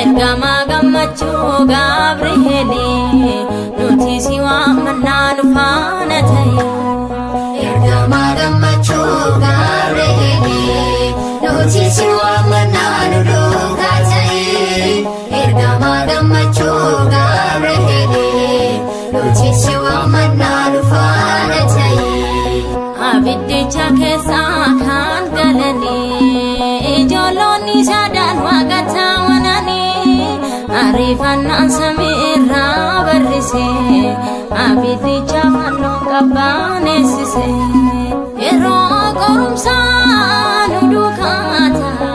Ergamaa gammachuu Gabri'eelii, nuti si waamannaa nu faana ta'i. Ergamaa gammachuu Gabri'eelii, nuti si waamannaa nu duukaa ta'i. Ergamaa gammachuu Gabri'eelii, nuti si waamannaa nu faana ta'i. Abiddicha keessaa kan galanii, ijoollonni sadan waaqatti amananii, ariifannaan samii irraa barrise, abiddicha fannoo qabbaneessise. Yeroo qorumsaa nu duukaa ta'a,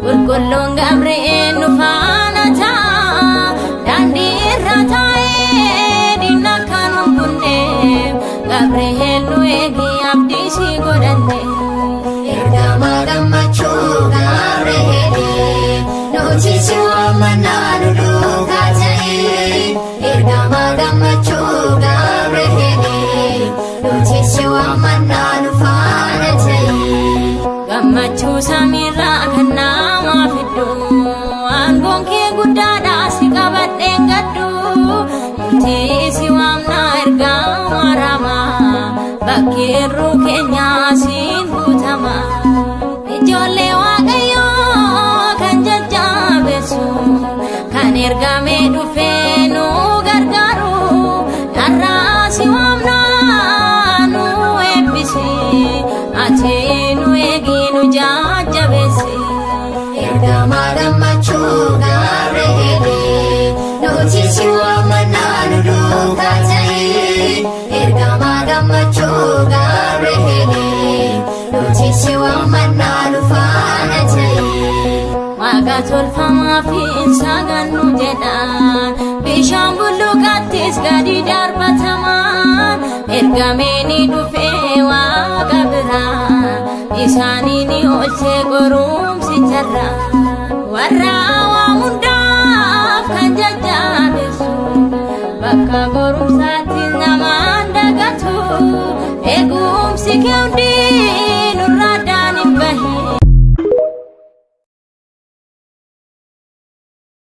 qulqulluun Gabri'eel nu faana ta'a, daandii irra taa'ee diina kan hin kunneef, Gabri'eel nu eegi abdii si godhanne. Ergamaa gammachuu Gabri'eelii, nuti si waamannaa nu duukaa ta'i. Ergamaa gammachuu Gabri'eelii, nuti si waamannaa nu faana ta'i. Gammachuu samiirraa kan namaa fiddu, aangoon kee guddaadha si qabadheen gaddu, nuti si waamnaa ergamaa raamaa, bakki irruu keenyaa siin guutama. Ijoollee Waaqayyoo kan jajjabeessu, kan ergamee dhufee nu gargaaru, har'aa si waamnaa nu eebbisi, ati nu eegi nu jajjabeessi. Ergamaa gammachuu Gabri'eelii, nuti si waamannaa nu duukaa ta'i. Ergamaa gammachuu Gabri'eelii, nuti si waamannaa nu faana ta'i. Waaqa tolfamaa fi sagannu jedhaan, bishaan bulluqattis gadi darbatamaan, ergamee ni dhufee waaqa biraa, isaanii ni oolchee qorumsicharraa. Warra waa hundaaf kan jajjabeessu, bakka qorumsaatti namaan dagatu, eegumsi kee hundi